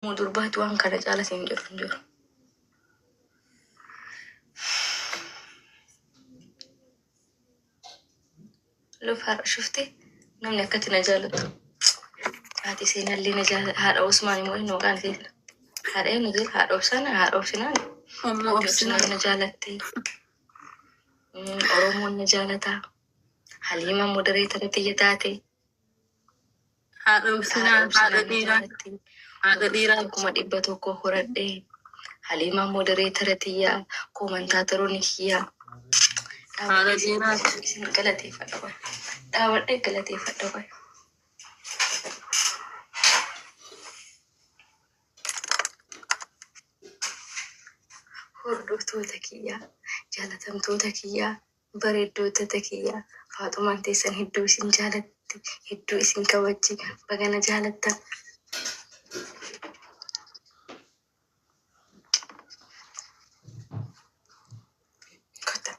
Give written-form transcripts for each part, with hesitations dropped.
Oromoo durbaati waan kana caala siin jedhu hin jiru. Luf har'a shufti namni akkatti na jaalatu. Haati seenallee na jaalata. Haadha Usmaan immoo inni maqaan isii haadha eenyu jira? Haadha Obsana, haadha Obsinaan. Ummu Haati Obsinaa. Obsinaan na jaalatti. Oromoon na jaalata. Haliima modereetara tiyya taate. Haadha Obsinaa, Haadha haadha Obsinaan na dhiiraa, jaalatti. haadha dhiiraa. Hordoftoota 100,000 horadhe. Haliimaan modereetara tiyya. Koomantaataroonni kiyya. Haadha Dhaabadhee isin dhiiraati. isin galateeffadha qoy. Dhaabadhee galateeffadha qoy. Hordoftoota kiyya, jaalatamtoota kiyya, bareeddootota kiyya, Faaxumaan teessan hedduu isin jaalatti, hedduu isin kabajji, bagana jaalattan. Kottaa.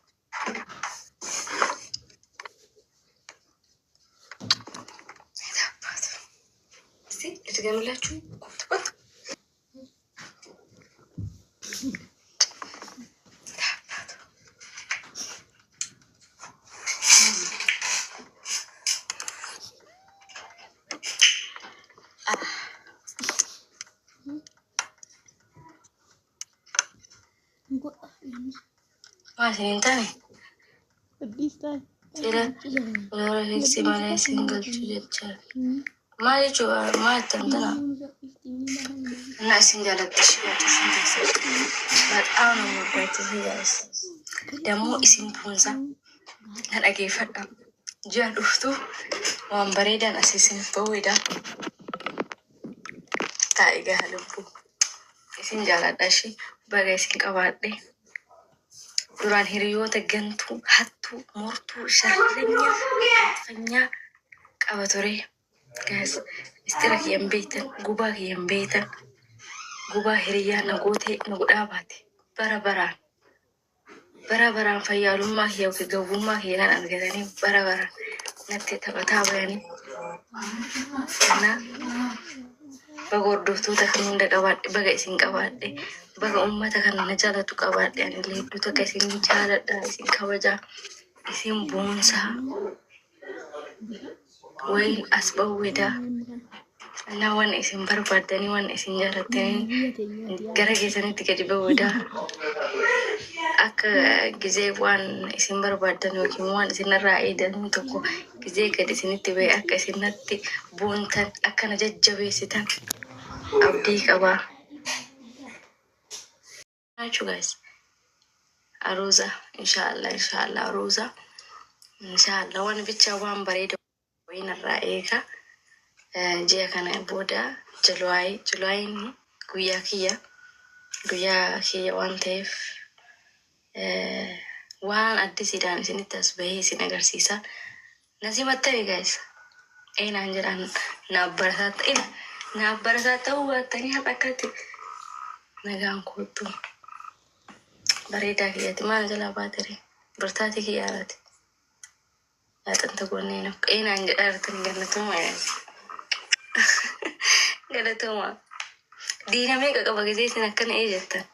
እስቲ ልድገምላችሁ። ኮት ኮት Maal isin hin taane sila loora fiksii malee isin galchu jecha. Maal jechuudha maal ittiin tana እና isin jaalatti ishee isin teessee በጣም ነው የምወዳችሁ guys. ደግሞ isin boonsa na dhageeffadha. Ji'a dhuftu waan bareedaan as isin bahuudha. Taa'e gaha lubbuu. Isin jaaladha ishee baga isin qabaadhe. Duraan hiriyoota gantuu, hattuu, mortuu, sharranyaa, fanyaa qaba ture. Guys, istira kiyyan beektan, gubaa kiyyan beektan, gubaa hiriyaa na gootee na godhaa baate. Bara baraan, bara baraan fayyaalummaa kiyya yookiin gowwummaa kiyya kan argatanii bara baraan natti taphataa bayanii. Kanaaf baga hordoftoota kan hunda qabaadhe, baga isin qabaadhe, baga uummata kana na jaalatu qabaadhe. Anillee hedduu takka isin jaaladha, isin kabajaa, isin boonsaa. Wayin as bawwedaa. እና waan isin barbaaddanii waan isin jaalattanii gara keessanitti gadi ba'uudha. Akka gizee waan isin barbaaddan yookiin waan isinirraa eedan tokko gizee gadi isinitti ba'e akka isinatti boontan akka na jajjabeessitan abdii qabaa. Jechuu guys. Aruuza inshaallah inshaallah aruuza inshaallah waan bicha waan bareeda wayiin irraa eega. Ji'a kana booda July Julyin guyyaa kiyya guyyaa kiyya waan ta'eef waan addisiidhaan isinitti as bahee isin agarsiisa. Na simattani guys. Eenaan jedhaan naaf barataa ta'ina naaf barataa ta'uu baattanii har'a akkatti nagaan koottu bareedaa kiyyatti maal jalaa baatere birtaatii kiyyaaraati. Yaaxanta goonnee na eenaan jedhaa jirtan galatooma guys. Galatooma. Diina meeqa qaba gisee isin akkana ee jettan?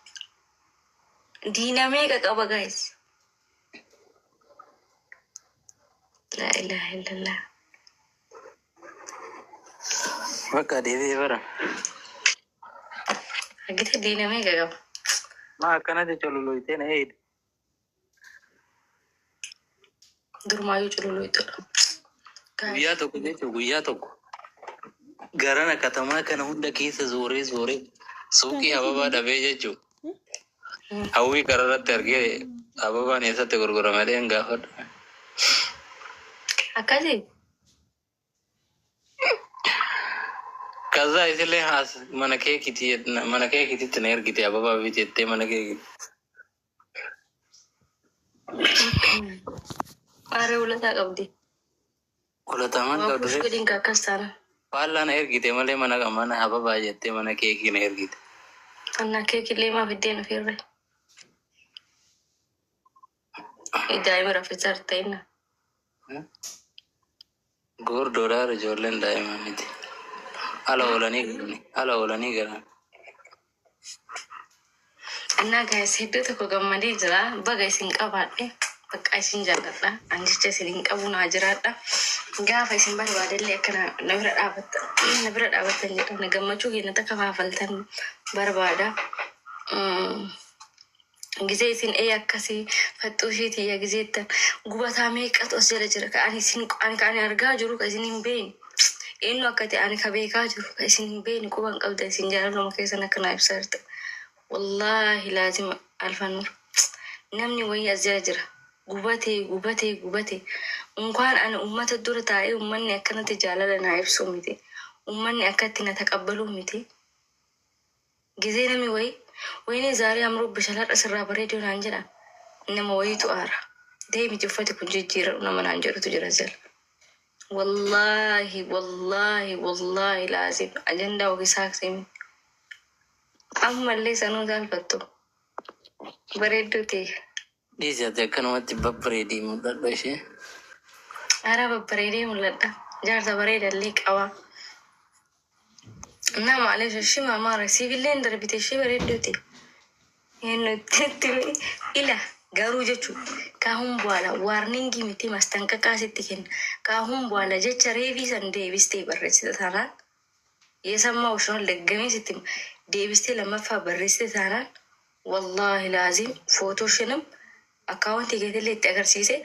Diina meeqa qaba guys? Laa ilaaha illallah. Bakka deebi'ee bara. Argite diina meeqa qaba? Maa akkanatti cululuutee na eeyde. Durumaayyuu cululuuxudha. Guys. Guyyaa tokko jechuun guyyaa tokko garana katamaa kana hunda keessa zooree zooree suuqii ababaa dhabee jechuun hawwii kararratti argee ababaan eessatti gurgurama jedheen gaafadha. Akkasii Kaza isillee haas mana keekiti mana keekititti na ergite ababaa biti jettee mana keekiti. Maaree ulataa qabdi. Ulatamaan Waa qabdu push godhin ka akkas taana. Faallaa na ergite malee mana mana ababaa jettee mana keekii na ergite. Annaa keekillee maa fiddeen ofiirra. Daa'ima raffisaa ta'inna. Gurguddoodhaa ijoolleen daa'ima miti. Ala oolanii galani. Ala oolanii galan. Innaa gaa'es hedduu tokko gammadee jira. Baga isin qabaadhe. Bakka isin jaalladha. An jecha isin hin qabu naa jiraadha. Gaafa isin barbaadellee akka na bira dhaabattan na bira dhaabattan jedha. Gammachuu keenya takka kaafaltan barbaada. Gisee isin ee akkasii faxxuu isheetii yaa giseettan gubataa meeqatu as jala jira ka ani isin ani ka ani argaa jiru ka isin hin beekne. Eenyu akka ta'e ani ka beekaa jiru ka isin hin beekne quba hin qabdan isin jaalaluma keessan akka naa ibsaa jirtan. Wallaahi laazima alfanur. Namni wayii as jala jira. Gubatee gubatee gubatee. Unkaan ani ummata dura taa'ee ummanni akkanatti jaalala naa ibsuu miti. Ummanni akkatti na taqabbaluu miti. Gisee namni wayii wayinii zaarii amroo bishalaan asirraa bareedoo naan jedha. Nama wayiitu aara. Deemiti uffati kun jijjiiradhu nama naan jedhutu jira jala. Wallaahi wallaahi wallaahi laazim ajandaa ofiisaa simi. Ammallee sanuu saalfattu. Bareedduu ta'e. Dhiisi ati akkanumatti babbareedii mul'adhu ishee. Ara babbareedee mul'adha. Jaarsa bareedallee qaba. Nama alee ishii maamaara siivillee hin darbite ishee bareedduu ta'e. Nutti ila garuu jechuun kaahun በኋላ warning miti ማስጠንቀቂያ sitti kenna. ካሁን በኋላ jecha reefii san deebistee barreessite taanaan የሰማሁሽ ነው ደገሜ sitti deebistee lammaffaa barreessite taanaan wallaahi laazim footooshንም akkaawuntii keetillee itti agarsiise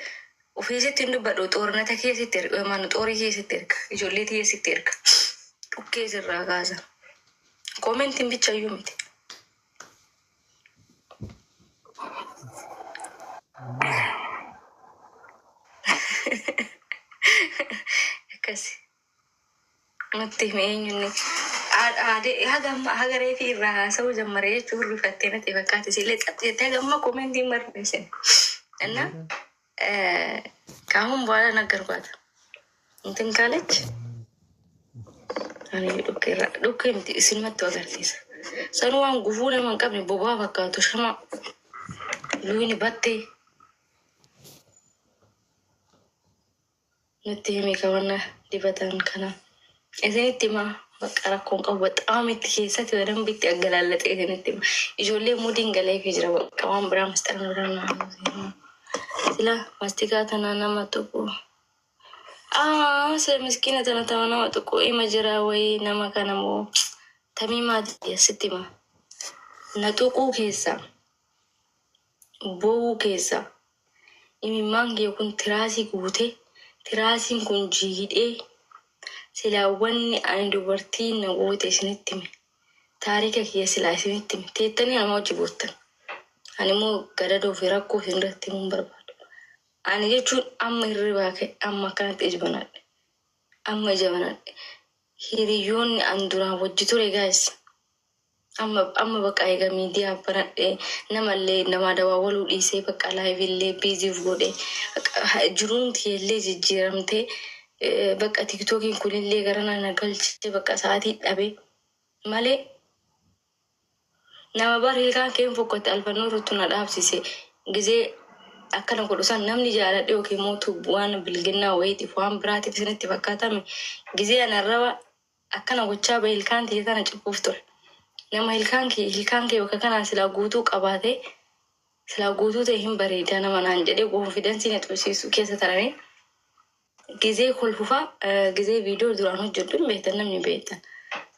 ofiisitti hin dubbadhu xoornata keessatti erga maanu xoorii keessatti erga ijoollee keessatti erga dhukkee sirraa kaasa koomentiin bichayyuu miti. Akkasi nutti hime eenyunni haga amma haga reefii irraa haasa'uu jammare jechuun rifattee natti fakkaate sillee xaxxi jettee haga amma koomentiin barreessine. እና ከአሁን በኋላ ነገርኳት እንትን ካለች ani dhukkee miti isinumatti agarsiisa. Sanuu waan gufuu nama hin qabne bobaa fakkaatu shama luuni battee nutti himi kawanna dibatan kana. Isinitti himaa bakka rakkoon qabu በጣም itti keessatti በደንብ itti aggalaallaxee isinitti hima. Ijoollee mudiin galeefii jira bakka waan biraa masxara biraa naa sila mastikaa tana nama tokko. Ah, sila miskiina tana tama nama tokko ima jira wayii nama kana moo tamiimaati sitti hima. Na tuquu keessa boo'uu keessa imimmaan kee kun tiraasii guutee tiraasiin kun jiidhee silaa wanni ani dubartii na goote isinitti hime. Taarika kiyya silaa isinitti hime. Teettanii nama hojii boottan. Ani immoo gadadoo fi rakkoo isin irratti himuun barbaadu. Ani jechuun amma hirribaa ka'e amma akkanatti ija banadhe. Amma ija banadhe. Hiriyoonni an duraan wajji ture gaayis. Amma amma bakka egaa miidiyaa banadhe namallee nama dawaawwaluu dhiisee bakka laayivillee biiziif godhe jiruun kiyyallee jijjiiramtee bakka tiktookiin kunillee gara na galchee bakka sa'aatii dhabe malee nama bar hilkaan keen fokkotte alfannoo irratti na dhaabsise gisee akkana godhu san namni jaaladhe yookiin mootu waan bilginnaa wayiitiif waan biraatiif isinitti fakkaatame gisee ana arraba akkana gochaa bahe hilkaan tiyya tana cibbuuf ture. Nama hilkaan kee bakka kanaa silaa guutuu qabaate silaa guutuu ta'e hin bareeda nama naan jedhee konfidensii na xumsiisu keessa tarame. Gisee kolfufaa gisee viidiyoo duraan hojjedhu hin beektan namni beektan.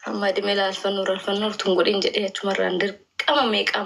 Amma dhimee alfannoor alfannoor tun godhin jedhee achumarraan dirqama meeqaa